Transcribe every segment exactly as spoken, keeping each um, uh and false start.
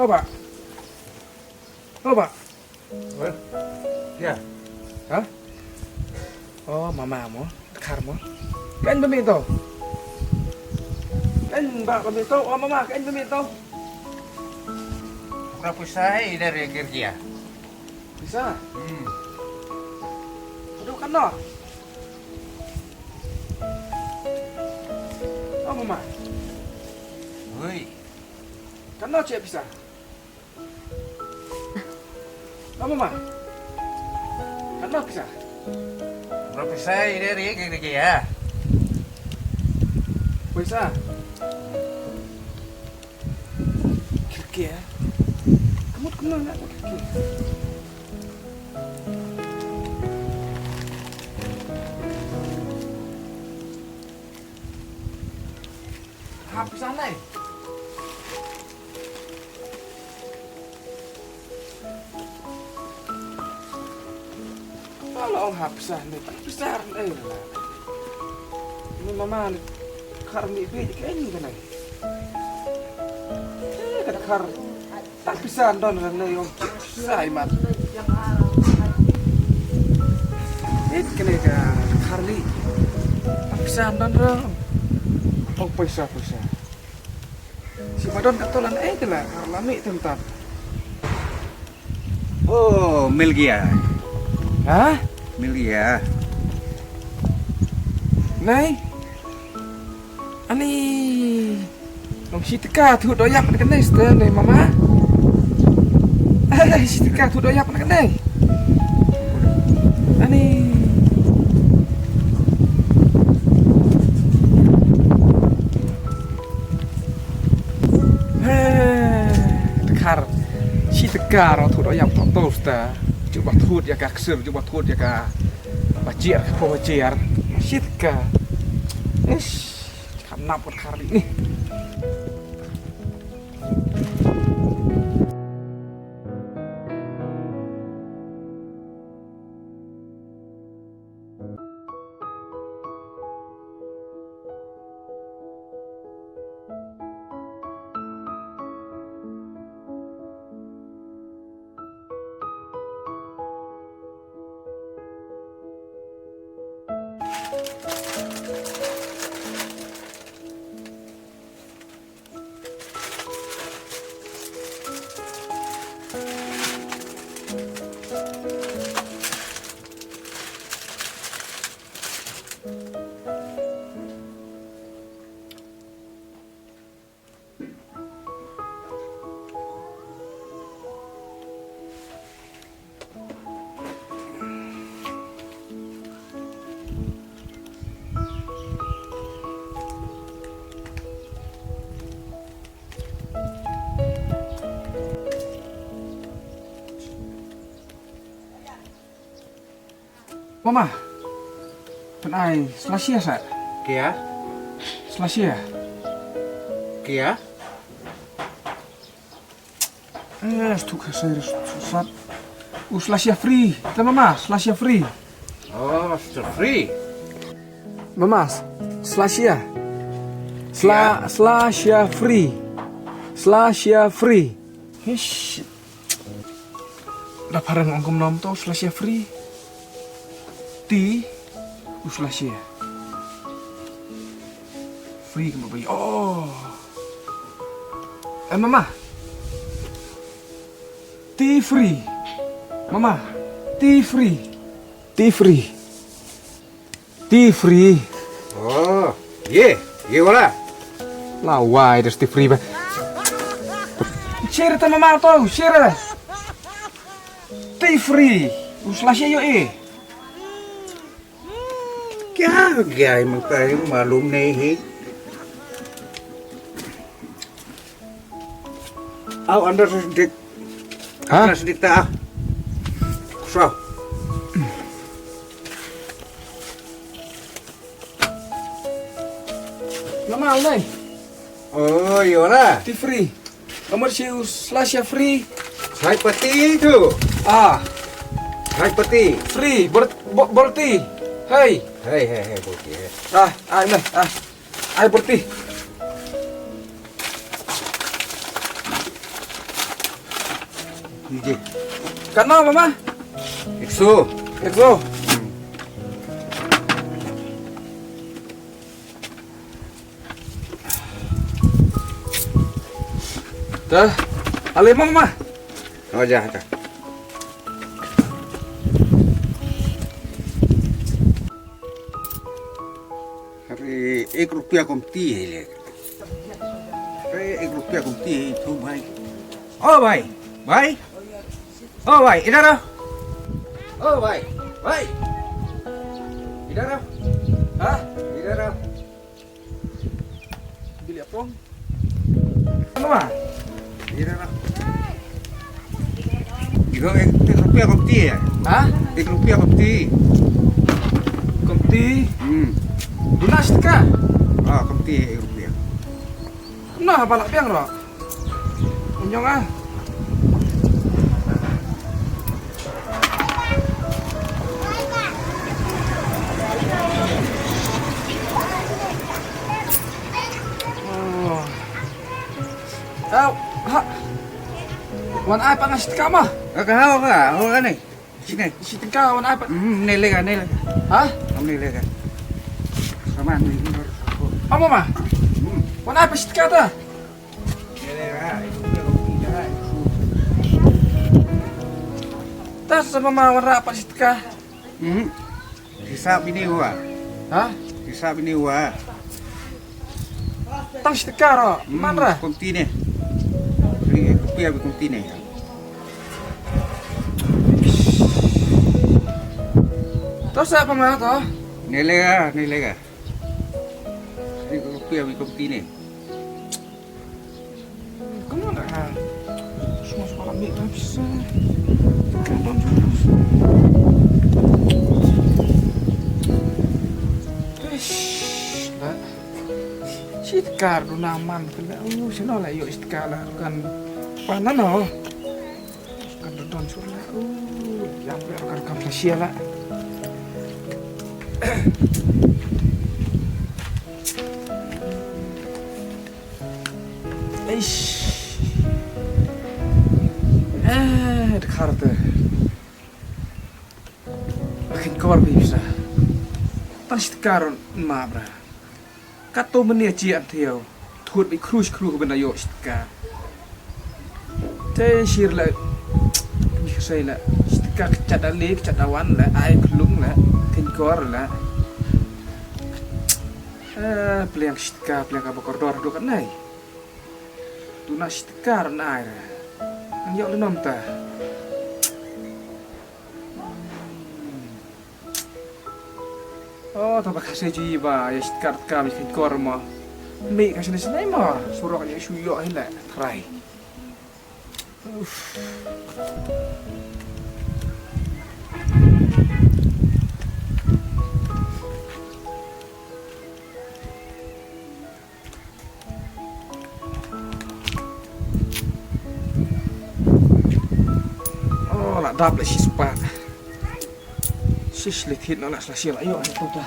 Oba. Oba. Oi. Ya. Ha? Oh, mama mo. Khar mo. Kan bami to. Kan ba bami to. Oh, mama, kan bami to. Pura pusai dari kerja. Pisa? Hmm. Aduh, kan no. Oh, mama. Oi. Kan no cek pisa. Apa, Ma? Kan ma pisa? Berapa pisa ini, Ri? Gini, gini, ya. Pisa. Kiki, ya. Kamu kenal nggak kiki? Hap pisa nai. Kalau ong hap pisa nai, hap pisa nai. Ni mama ni khar mi bi ke ni kanai. Eh, kata khar. Hap pisa don ran ne ong sai mat. It kene ka khar li. Hap pisa don ran. Ong pisa pisa. Si madon ka tolan eh tela khar lami tem tap. Oh, mil gaya. Ha? Mil gaya. Nai. Ani. Nong shi teka thu do yak na kanai ste nai mama. Ai, shi teka thu do yak na kanai. Ani. He, teka. Shi teka ro thu do yak to to ste. Juba thu ya ka ksir, juba thu ya ka. Bajir, ko bajir. Shi teka. Ish. Kam nap kat kari ni. Mama. Pynai slasha sa. Kia? Slasha. Kia? Eh, stuk sa sat. U slasha free. Ta mama, slasha free. Oh, slasha free. Mama, slasha. Sla, slasha free. Slasha free. Hish. Da parang ong kumnom to slasha free. Ti u slasha. Free kumba bai. Oh. Eh, mama. Ti free. Mama. Ti free. Ti free. Ti free. Oh, ye, ye wala. La wai das ti free ba. Share ta mama to, share. Ti free. U slasha yo e. Kya gaya mangtai malum nahi hai. Aw, andar sdik. Ha? Andar sdik ta. Kusau. Mama, nai. Oh, yola. Ti free. Kamar shi u slasha free. Hai pati tu. Ah. Hai pati. Free. Bor, bo, borti. Hai. Hai, hai, hai, borti. Hai. Ah, ah, nai. Ah. Ai, berhenti. Katno mama? Ekso. Ekso. Te ale mama. Oh, ja, ja. अरे, एक रुपया कमती है ले। अरे, एक रुपया कमती है तो भाई। ओ भाई, भाई। ओ भाई, इधर आओ। ओ भाई, भाई। इधर आओ। हाँ, इधर आओ। Bili apong. Ano ma? Ira na. Igo, एक रुपया कमती है। हाँ? एक रुपया कमती। कमती? हम्म। Duna shi tyngka? हाँ, कमती है एक रुपया। Nah, balak biang ro. Unyong ah. Oh. Eh, ha. Wan ai pat nga shi tyngka ma. Ka ha ka ha ni. Sini. Shi tyngka wan ai pat. Hmm, ne lega ne lega. Ha? Am ne lega. Sama ni. Ama ma. Hmm. Wan ai pat shi tyngka ta. Ne lega. Ta sama ma wan ra pat shi tyngka. Hmm. Hisab ini huwa. Ha? Hisab ini huwa. Tang shi tyngka ro. Hmm, man ra. Kumti ne. Ri kupi abi kumti ne. To sa pa ma to? Ne lega, ne lega. Ri kupi abi kumti ne. Kumno na ha? Semua sekolah ambil lah bisa. Kan tuan semua. Ish, dah. Shi tyngka duna man kena. Uh, sino la ïoh shi tyngka la kan. Panan no. Kan don sur la. Uh, ya kan kam sia la. Eish. Eh, dkhar te. Khein kor bi bisa. Tang shi tyngka ron ma bra. Kato menia chi an thiaw. Thut bi khrush khruh ben ayo shi tyngka. Te shir la. Ni khsai la. Shi tyngka kchat ali kchat awan la. Ai klung la. Khein kor la. Eh, pliang shi tyngka, pliang ka ba kordor duk anai. Duna shi tyngka ron ai ra. Nang yok le nom ta. Oh, ta ba ka se ji ba, ya shi tyngka ka mi khein kor mo. Mi ka sene sene mo. Surok ya shu yok hi la. Try. Uff. Oh, la dap la shi spah. Shish, le thit no la sla shi la yo, ni tu ta.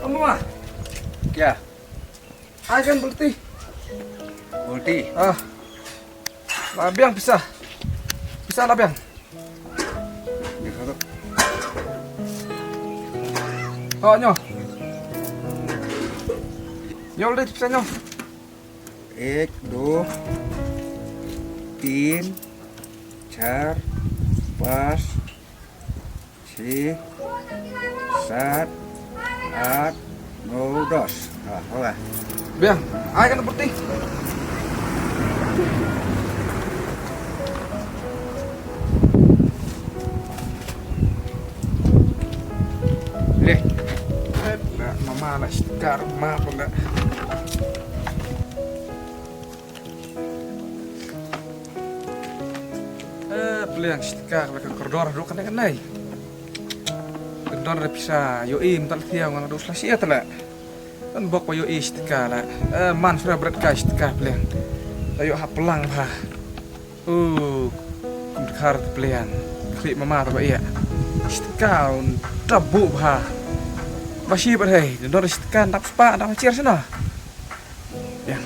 Amma. Kya? Ai kan bulti. Bulti? Ah. La biang pisa. Pisa la biang. Ni kha to. Oh, nyo. Nyo le pisa nyo. एक, दो, तीन, चार, पाँच, छः, सात, आठ, नौ, दस। हाँ, होगा। Biang, ai kan putih. Leh. Eh, mama la shi tyngka ma pun da. Eh, pliang shi tyngka ka kordor duk kane kane. Kordor da pisa ïohi mynta la thiaw nga la duk sla shi ïa tala. Kan bok ba ïohi shi tyngka la. Eh, man sura bret ka shi tyngka pliang. La ïoh ha plang bha. Uh, kum dkhar pliang. Khri mama ta ba ïa. Shitka un dap buh bha. Ba shi bad hei, don shitka dap spah, dap hajar shano. Ya,